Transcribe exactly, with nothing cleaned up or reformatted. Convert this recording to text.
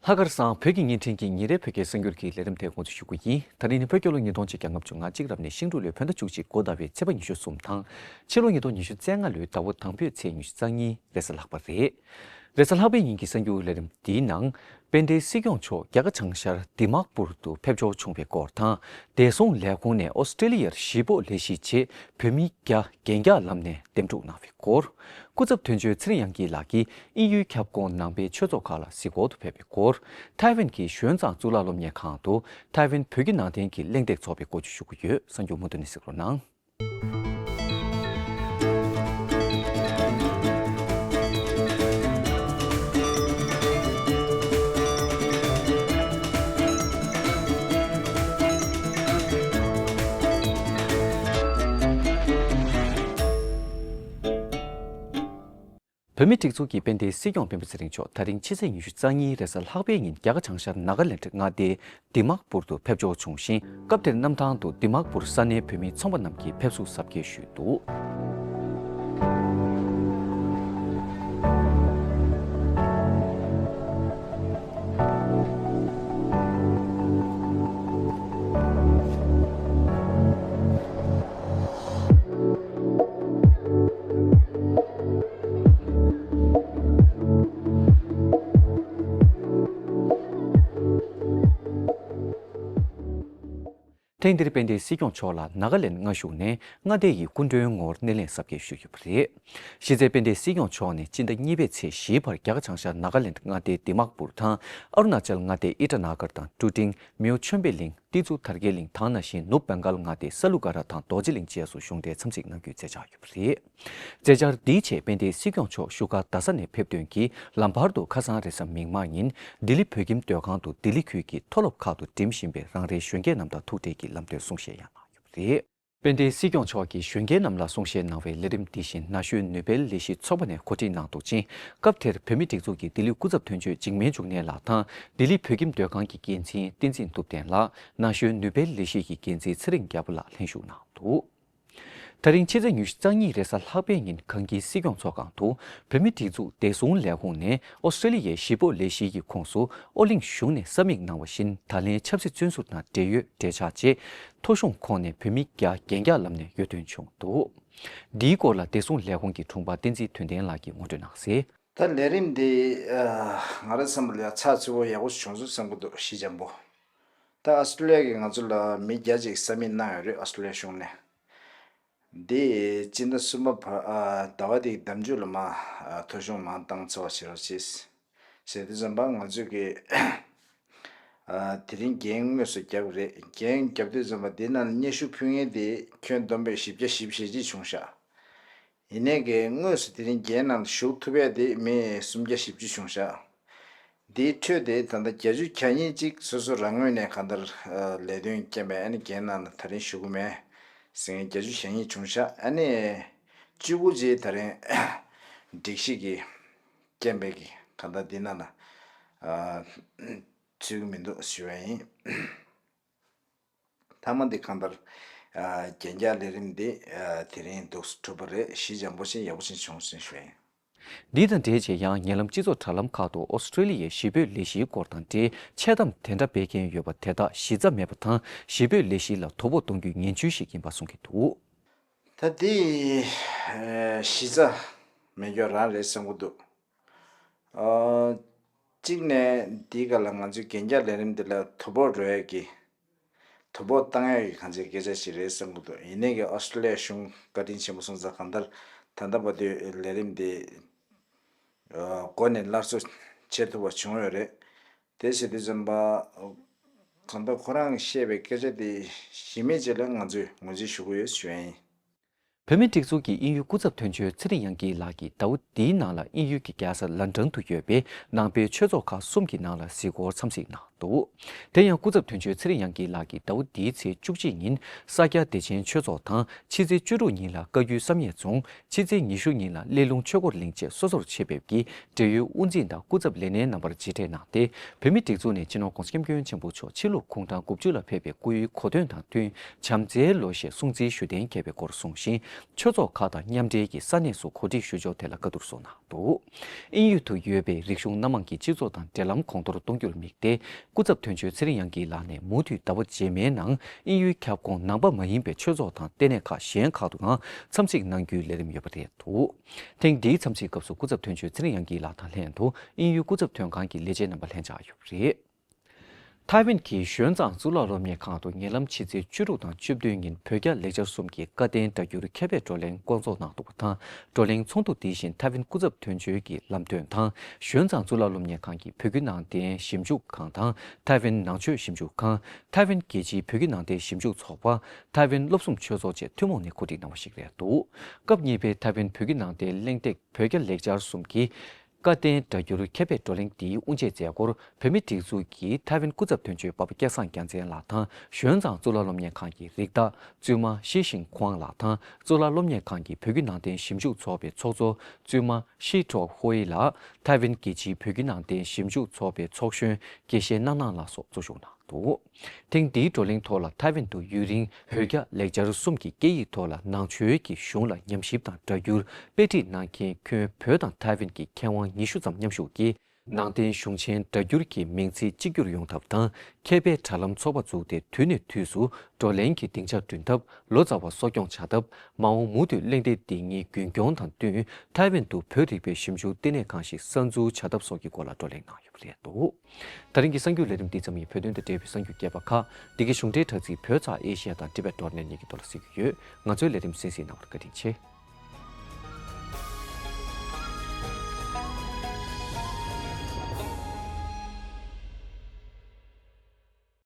ལྷག་དཀར་བཟང་། བོད་ཀྱི་བརྙན་འཕྲིན་གྱི་ཉིན་རེའི་བོད་སྐད་གསར་འགྱུར་གྱི་ལས་རིམ་དེ་འགོ་འཛུགས་ཞུ་གི་ཡིན། ད་རིང་ནི་བོད་རྒྱལ་ལོ་ཉིས་སྟོང་ཆིག་བརྒྱ་ལྔ་བཅུ་ང་གཅིག་རབ་གནས་ཤིང་འབྲུག་ལོའི་བོད་ཟླ་བཅུ་གཅིག་འགོ་ཟླ་བའི་ཚེས་པ་ཉི་ཤུ་གསུམ་དང་། ཕྱི་ལོ་ཉིས་སྟོང་ཉི་ཤུ་རྩ་ལྔ་ལོའི་ཟླ་བ་དང་པོའི་ཚེས་ཉི་ཤུ་རྩ་གཉིས་རེས་གཟའ་ལྷག་པ་རེད། རེས་གཟའ་ལྷག་པའི་ཉིན་གྱི་གསར་འགྱུར་ལས་རིམ་འདིའི་ནང་། དཔལ་ལྡན་སྲིད་སྐྱོང་མཆོག་རྒྱ་གར་བྱང་ཤར་དི་མག་པུར་དུ་ཕེབས་འབྱོར་བྱུང་བའི་སྐོར་དང་། བདེ་སྲུང་ལས་ཁུངས་ནས་ཨོ་སི་ཀྲི་ལི་ཡར་གཞིས་སྤོ་ལས་གཞིའི་ཆེད་བོད་མི་བརྒྱ་རྒྱན་རྒྱག་ལམ་ནས་འདེམས་སྒྲུག་གནང་བའི་སྐོར། སྐུ་ཚབ་དོན་གཅོད་ཚེ་རིང་དབྱངས་སྐྱིད་ལགས་ཀྱིས་དབྱིན་ཡུལ་ཁྱབ་ཁོངས་ནང་པའི་ཆོས་ཚོགས་ཁག་ལ་གཟིགས་སྐོར་དུ་ཕེབས་པའི་སྐོར། ཐའེ་ཝན་གྱི་ཞོན་ཙང་གཙུག་ལག་སློབ་གཉེར་ཁང་དུ་ཐའེ་ཝན་བོད་བརྒྱུད་ནང་བསྟན་གྱི་གླེང་སྟེགས་འཚོགས་པའི་སྐོར་བཅས་ཞུ་གི་ཡོད། གསར་འགྱུར་མུ་མཐུད་ནས་གཟིགས་རོགས་གནང་། བོད་མིའི་སྒྲིག་འཛུགས་ཀྱི་དཔལ་ལྡན་སྲིད་སྐྱོང་སྤེན་པ་ཚེ་རིང་མཆོག་ད་རིང་ཕྱི་ཚེས་ཉི་ཤུ་རྩ་གཉིས་རེས་གཟའ་ལྷག་པའི་ཉིན་རྒྱ་གར་བྱང་ཤར་ནཱ་ག་ལེནྜ་མངའ་སྡེའི་དི་མག་པུར་དུ་ཕེབས་འབྱོར་བྱུང་ཞིང་། སྐབས་དེར་གནམ་ཐང་དུ་དི་མག་པུར་ས་གནས་བོད་མི་ཚོང་པ་རྣམས་ཀྱིས་ཕེབས་བསུ་གཟབ་རྒྱས་ཞུས་འདུག། ཐེངས་འདིར་དཔལ་ལྡན་སྲིད་སྐྱོང་མཆོག་ལ་ནཱ་ག་ལེནྜ་མངའ་ཞུགས་ནས་མངའ་སྡེ་ཡི་སྐུ་མགྲོན་ངོ་སྣེ་ལེན་གཟབ་རྒྱས་ཞུས་ཡོད་པ་རེད། གཞི་རྩའི་དཔལ་ལྡན་སྲིད་སྐྱོང་མཆོག་ནས་སྤྱི་ཟླ་གཉིས་པའི་ཚེས་བཞིའི་བར་རྒྱ་གར་བྱང་ཤར་ནཱ་ག་ལེནྜ་མངའ་སྡེའི་དི་མག་པུར་དང་ཨ་རུ་ན་ཅལ་མངའ་སྡེའི་ཨི་ཊ་ན་གར་དང་ཀྲུ་ཀྲིང་། མིའོ་ཆོན་པེ་གླིང་། ཏི་ཙུ་དར་རྒྱས་གླིང་དང་ནང་བཞིན་ནུབ་བྷེང་གཱལ་མངའ་སྡེའི་ས་ལུ་ཀ་ར་དང་རྡོ་རྗེ་གླིང་བཅས་སུ་གཞུང་འབྲེལ་འཚམས་གཟིགས་གནང་རྒྱུའི་མཛད་འཆར་ཡོད་པ་རེད། མཛད་འཆར་འདིའི་ཆེད་དཔལ་ལྡན་སྲིད་སྐྱོང་མཆོག་བཞུགས་སྒར་རྡ་ས་ནས་ཕེབས་ཐོན་གྱིས་ལམ་བར་དུ་ཁ་སང་རེས་གཟའ་མིག་དམར་ཉིན་ལྡི་ལི་བོད་ཁྱིམ་སྡོད་ཁང་དུ་ལྡི་ལི་ཁུལ་གྱི་མཐོ་སློབ་ཁག་ཏུ་འགྲིམ་བཞིན་པའི་རང་རེའི་གཞོན་སྐྱེས་རྣམས་དང་ཐུག་འཕྲད་ཀྱིས་ལམ་སྟོན་གསུང་བཤད་ཡང་གནང་ཡོད་པ་རེད། དཔལ་ལྡན་སྲིད་སྐྱོང་མཆོག་གིས་གཞོན་སྐྱེས་རྣམས་ལ་གསུང་བཤད་གནང་བའི་ལས་རིམ་འདི་བཞིན་ན་གཞོན་ནུས་པའི་ལས་གཞི་ཚོགས་པ་ནས་གོ་སྒྲིག་གནང་འདུག་ཅིང་། སྐབས་དེར་བོད་མིའི་སྒྲིག་འཛུགས་ཀྱི་ལྡི་ལི་སྐུ་ཚབ་དོན་གཅོད་འཇིགས་མེད་འབྱུང་གནས་ལགས་དང་ལྡི་ལི་བོད་ཁྱིམ་སྡོད་ཁང་གི་འགན་འཛིན་བསྟན་འཛིན་ཐུབ་བསྟན་ལགས། ན་གཞོན་ནུས་པའི་ལས་གཞི་ཡི་འགན་འཛིན་ཚེ་རིང་རྒྱལ་པོ་ལགས་ལྷན་ཞུགས་གནང་འདུག། ད་རིང་ཕྱི་ཚེས་ཉི་ཤུ་རྩ་གཉིས་རེས་གཟའ་ལྷག་པའི་ཉིན་གངས་སྐྱིད་སྲིད་སྐྱོང་ཚོགས་ཁང་དུ་བོད་མིའི་སྒྲིག་འཛུགས་བདེ་སྲུང་ལས་ཁུངས་ནས་ཨོ་སི་ཀྲི་ལི་ཡའི་གཞིས་སྤོ་ལས་གཞིའི་གི་ཁོངས་སུ་ཨོ་གླིང་གཞུང་ནས་ས་མིག་གནང་བ་བཞིན་ད་ལན་ཆབ་སྲིད་བཙོན་ཟུར་དང་འབྲེལ་ཡོད་འབྲེལ་ཆགས་རྗེས་ཐོ་གཞུང་ཁོངས་ནས་བོད་མི་བརྒྱ་རྒྱན་རྒྱག་ལམ་ནས་གཡོལ་ཐོན་བྱུང་འདུག། འདིའི་སྐོར་ལ་བདེ་སྲུང་ལས་ཁུངས་ཀྱི་དྲུང་པ་བསྟན་འཛིན་དོན་ལྡན་ལགས་ཀྱིས་ངོ་སྤྲོད་གནང་གསལ། ད་ལས་རིམ་འདི་ཨ་ང་རའི་བསམ་པ་ལ་ཡང་ཚགས་ཚུད་པོ་ཡག་པོ་བྱུང་སོང་བསམ་གྱི་འདུག། ཞི་འཇམ་པོ། ད་ཨ་སི་ཀྲི་ལི་ཡ་གིས་ང་ཚོ་ལ་མི་བརྒྱ་ཅིག་ས་མིག་གནང་ཡོད་རེད། ཨ་སི་ཀྲི་ལི་ཡ་གཞུང་ནས། འདི་སྤྱི་ཟླ་གསུམ་པ་བར་ཨ་ཟླ་བ་འདིའི་ཟླ་མཇུག་ལ་མར་ཨ་ཐོ་གཞུང་མར་བཏང་ཚར་བ་བྱེད་རོགས་བྱེད། ཟེར་དུས་ཙམ་པ་ང་ཚོས་ཀྱི་ཨ་དེ་རིང་འགན་དངོས་སུ་བརྒྱབ་རེད། འགན་བརྒྱབ་དུས་ཙམ་པ་འདི་ནང་ལ་སྙན་ཞུ་ཕུལ་མཁན་དེ་ཁྱོན་བསྡོམས་པས་བཞི་བརྒྱ་བཞི་བཅུ་ཞེ་གཅིག་བྱུང་ཤག། ཡིན་ནའི་གི་དངོས་སུ་དེ་རིང་འགན་ནང་ཞུགས་ཐུབ་ཡས་དེ་མི་སུམ་བརྒྱ་བཞི་བཅུ་བྱུང་ཤག། འདིའི་ཁྲོད་དེ་ད་ལྟ་བརྒྱད་ཅུ་གྱ་གཉིས་ཅིག་སོ་སོ་རང་ངོས་ནས་གང་ལྟར་ཨ་ལས་དོན་རྐྱེན་པས་ཨ་ནི་འགན་ནང་ད་རིང་ཞུགས་ཀྱི་མེད་ཟེར་མཁན་བརྒྱད་ཅུ་གྱ་གཉིས་བྱུང་ཤག། ཨ་ནི་བཅུ་དགུ་ཅིག་ད་རིང་སྒྲིག་གཞི་གི་རྐྱེན་པས་ཀྱི་གང་ལྟར་འདི་ནང་ལ་ཨ་ཚུད་ཀྱི་མི་འདུག་ཞུ་བ་ཡིན། མཐའ་མ་འདི་གང་ལྟར་ཨ་རྒྱན་རྒྱག་ལས་རིམ་འདི་ཨ་དེ་རིང་འདུག་གྲུབ་པ་རེད། ཞི་འཇམ་པོ་ཞིག་ཡག་པོ་ཞིག་བྱུང་སོང་ཞུ་ཡིན། འདི་དང་འབྲེལ་བྱས་ཡང་ཉེ་ལམ་སྤྱི་ཚོགས་དྲ་ལམ་ཁག་ཏུ་ཨོ་སི་ཀྲི་ལི་ཡའི་གཞིས་སྤོས་ལས་གཞིའི་སྐོར་དང་འབྲེལ་འཆལ་གཏམ་དེ་འདྲ་སྤེལ་མཁན་ཡོད་པ་དེ་དག་གཞི་རྩ་མེད་པ་དང་གཞིས་སྤོས་ལས་གཞི་ལ་དོ་ཕོག་གཏོང་རྒྱུའི་ངན་བྱུས་ཤིག་ཡིན་པ་གསུང་གི་འདུག། ད་འདི་ཨ་གཞི་རྩ་མེད་རྒྱུ་རང་རེད་བསམ་གྱི་འདུག། ཨ་གཅིག་ནས་འདིའི་སྒང་ལ་ང་ཚོའི་རྒྱན་རྒྱག་ལས་རིམ་འདི་ལ་དོ་ཕོག་འགྲོ་ཡས་ཀྱི་དོ་ཕོག་བཏང་ཡས་ཀྱི་གང་ཅིའི་སྐད་ཆ་ཞིག་རེད་བསམ་གྱི་འདུག། ཡིན་ནའི་གི་ཨོ་སི་ཀྲི་ལི་ཡ་གཞུང་བཀའ་དྲིན་ཆེན་པོ་སོང་ཙང་གང་ལྟར་ད་ལྟ་བར་དུ་ལས་རིམ་འདི་ཨ་འགོ་ནས་སླར་གསོ་བྱེད་ཐུབ་པ་བྱུང་ཡོད་རེད། དེ་བྱེད་དུས་ཙམ་པ་གང་ལྟར་ཁོ་རང་གིས་བཤད་པའི་སྐད་ཆ་དེ་གཞི་མེད་ཅིག་ལ་ང་ཚོས་ངོས་འཛིན་ཞུ་གི་ཡོད་ཞུ་ཡ་ཡིན། བོད་མིའི་སྒྲིག་འཛུགས་ཀྱི་དབྱིན་ཡུལ་སྐུ་ཚབ་དོན་གཅོད་ཚེ་རིང་དབྱངས་སྐྱིད་ལགས་ཀྱིས་ཟླ་བ་འདིའི་ནང་ལ་དབྱིན་ཡུལ་གྱི་རྒྱལ་ས་ལན་ཀྲན་དུ་ཡོད་པའི་ནང་པའི་ཆོས་ཚོགས་ཁག་གསུམ་གྱི་ནང་ལ་གཟིགས་སྐོར་འཚམས་གཟིགས་གནང་ འདུག། དེ་ཡང་སྐུ་ཚབ་དོན་གཅོད་ཚེ་རིང་དབྱངས་སྐྱིད་ལགས་ཀྱིས་ཟླ་བ་འདིའི་ཚེས་བཅུ་གཅིག་ཉིན་ས་སྐྱ་བདེ་ཆེན་ཆོས་ཚོགས་དང་ཕྱི་ཚེས་བཅུ་དྲུག་ཉིན་ལ་བཀའ་བརྒྱུད་བསམ་ཡས་རྫོང་། ཕྱི་ཚེས་ཉི་ཤུ་ཉིན་ལ་སླེ་ལུང་ཆོས་འཁོར་གླིང་བཅས་སོ་སོར་ཆེད་ཕེབས་ཀྱིས་འབྲེལ་ཡོད་དབུ་འཛིན་དང་སྐུ་ཚབ་ལས་སྣེ་རྣམ་པར་མཇལ་འཕྲད་གནང་སྟེ། བོད་མིའི་སྒྲིག་འཛུགས་ནས་སྤྱི་ནོར་༸གོང་ས་༸སྐྱབས་མགོན་ཆེན་པོ་མཆོག་ཕྱི་ལོ་གུང་གྲངས་དགུ་བཅུ་ལ་ཕེབས་པའི་སྐུའི་གོ་སྟོན་དང་བསྟུན་བྱམས་བརྩེའི་ལོ་ཞེས་སྲུང་བརྩི་ཞུ་གཏན་འཁེལ་བའི་སྐོར་གསུངས་ཤིང་། ཆོས་ཚོགས་ཁག་དང་མཉམ་འབྲེལ་གྱིས་ས་གནས་སུ་གོ་སྒྲིག་ཞུ་ཕྱོགས་ཐད་ལ་བཀའ་བསྡུར་སོགས་གནང་འདུག། དབྱིན་ཡུལ་དུ་ཡོད་པའི་རིག་གཞུང་སྣ་མང་གི་སྤྱི་ཚོགས་དང་འབྲེལ་ལམ་གོང་མཐོར་གཏོང་རྒྱུར་དམིགས་ཏེ། སྐུ་ཚབ་དོན་གཅོད་ཚེ་རིང་དབྱངས་སྐྱིད་ལགས་ནས་མུ་མཐུད་ཟླ་བ་རྗེས་མའི་ནང་དབྱིན་ཡུལ་ཁྱབ་ཁོངས་ནང་པ་མ་ཡིན་པའི་ཆོས་ཚོགས་དང་ལྟེ་གནས་ཁག་གཞན་ཁག་ཏུའང་འཚམས་གཟིགས་གནང་རྒྱུའི་ལས་རིམ་ཡོད་པ་རེད་འདུག། ཐེངས་འདིའི་འཚམས་གཟིགས་སྐབས་སུ་སྐུ་ཚབ་དོན་གཅོད་ཚེ་རིང་དབྱངས་སྐྱིད་ལགས་དང་ལྷན་དུ་དབྱིན་ཡུལ་སྐུ་ཚབ་དོན་ཁང་གི་ལས་བྱེད་རྣམ་པ་ལྷན་བཅར་ཡོད་པ་རེད། ཐའེ་ཝན་གྱི་ཞོན་ཙང་གཙུག་ལག་སློབ་གཉེར་ཁང་དུ་ཉེ་ལམ་ཕྱི་ཚེས་བཅུ་དྲུག་དང་བཅུ་བདུན་ཉིན་བོད་རྒྱ་ལེགས་སྦྱར་གསུམ་གྱི་བཀའ་བསྟན་སྒྲ་སྒྱུར་མཁས་པའི་བགྲོ་གླེང་བསྐོང་ཚོགས་གནང་འདུག་པ་དང་། བགྲོ་གླེང་ཚོགས་འདུ་འདི་བཞིན་ཐའེ་ཝན་སྐུ་ཚབ་དོན་གཅོད་ཀྱི་ལམ་སྟོན་དང་། ཞོན་ཙང་གཙུག་ལག་སློབ་གཉེར་ཁང་གི་བོད་བརྒྱུད་ནང་བསྟན་ཞིབ་འཇུག་ཁང་དང་། ཐའེ་ཝན་ནང་ཆོས་ཞིབ་འཇུག་ཁང་། ཐའེ་ཝན་རྒྱལ་སྤྱིའི་བོད་བརྒྱུད་ནང་བསྟན་ཞིབ་འཇུག་ཚོགས་པ། ཐའེ་ཝན་སློབ་ཟུང་ཆོས་ཚོགས་བཅས་ཐུན་མོང་ནས་གོ་སྒྲིག་གནང་བ་ཞིག་རེད་འདུག། སྐབས་གཉིས་པའི་ཐའེ་ཝན་བོད་བརྒྱུད་ནང་བསྟན་གླེང་སྟེགས་བོད་རྒྱ་ལེགས་སྦྱར་གསུམ་གྱི་བཀའ་བསྟན་སྒྲ་སྒྱུར་མཁས་པའི་བགྲོ་གླེང་འདིའི་དབུ་འབྱེད་མཛད་སྒོར་བོད་མིའི་སྒྲིག་འཛུགས་ཀྱི་ཐའེ་ཝན་སྐུ་ཚབ་དོན་གཅོད་པ་ཕ་སྐལ་བཟང་རྒྱལ་མཚན་ལགས་དང་། ཞོན་ཙང་གཙུག་ལག་སློབ་གཉེར་ཁང་གི་རིགས་བདག་བཙུན་མ་ཤི་ཤིང་ཁོང་ལགས་དང་། གཙུག་ལག་སློབ་གཉེར་ཁང་གི་བོད་བརྒྱུད་ནང་བསྟན་ཞིབ་འཇུག་ཚོགས་པའི་ཚོགས་གཙོ་བཙུན་མ་ཤི་ཀྲོག་ཧོ་ཡི་ལགས། ཐའེ་ཝན་རྒྱལ་སྤྱིའི་བོད་བརྒྱུད་ནང་བསྟན་ཞིབ་འཇུག་ཚོགས་པའི་ཚོགས་གཞོན་དགེ་བཤེས་སྣང་སྣང་ལགས་སོགས་གཙོ་བཞུགས་གནང་འདུག། ཐེངས་འདིའི་བགྲོ་གླེང་ཐོག་ལ་ཐའེ་ཝན་དུ་ཡུན་རིང་བོད་རྒྱ་ལེགས་སྦྱར་གསུམ་གྱི་སྐད་ཡིག་ཐོག་ལ་ནང་ཆོས་ཀྱི་གཞུང་ལ་ཉམས་ཞིབ་དང་སྒྲ་སྒྱུར་དཔེ་ཁྲིད་གནང་མཁན་ཁྱོན་བོད་དང་ཐའེ་ཝན་གྱི་མཁས་དབང་ཉི་ཤུ་ཙམ་མཉམ་ཞུགས་ཀྱིས། ནང་བསྟན་གཞུང་ཆེན་སྒྲ་སྒྱུར་གྱི་མིང་ཚིག་གཅིག་གྱུར་ཡོང་ཐབས་དང་། མཁས་པའི་དྲ་ལམ་ཚོགས་པ་བཙུགས་ཏེ་དུས་ནས་དུས་སུ་བགྲོ་གླེང་གི་སྡིངས་ཆ་བསྐྲུན་ཐབས། ལོ་ཙཱ་བ་གསོ་སྐྱོང་བྱ་ཐབས། མ་འོངས་མུ་མཐུད་གླེང་སྟེགས་འདི་ཉིད་རྒྱུན་སྐྱོང་དང་བསྟུན་ཐའེ་ཝན་དུ་བོད་རིག་པའི་ཞིབ་འཇུག་ལྟེ་གནས་ཁང་ཞིག་གསར་འཛུགས་བྱ་ཐབས་སོགས་ཀྱི་སྐོར་ལ་བགྲོ་གླེང་གནང་ཡོད་པ་རེད་འདུག། ད་རིང་གི་གསར་འགྱུར་ལས་རིམ་འདི་ཙམ་ཡིན། བོད་དོན་དང་འབྲེལ་བའི་གསར་འགྱུར་རྒྱས་པ་ཁག་འདི་གའི་གཞུང་འབྲེལ་དྲ་ཚིགས་བོད་ཙ་ཨེ་ཤི་ཡ་དང་ཊི་བེཊ་ཌོཊ་ནེཊ་གཉིས་ཀྱི་ཐོག་ལ་གསན་རྒྱུ་ཡོད། ང་ཚོའི་ལས་རིམ་གསན་གཟིགས་གནང་བར་བཀའ་དྲིན་ཆེ།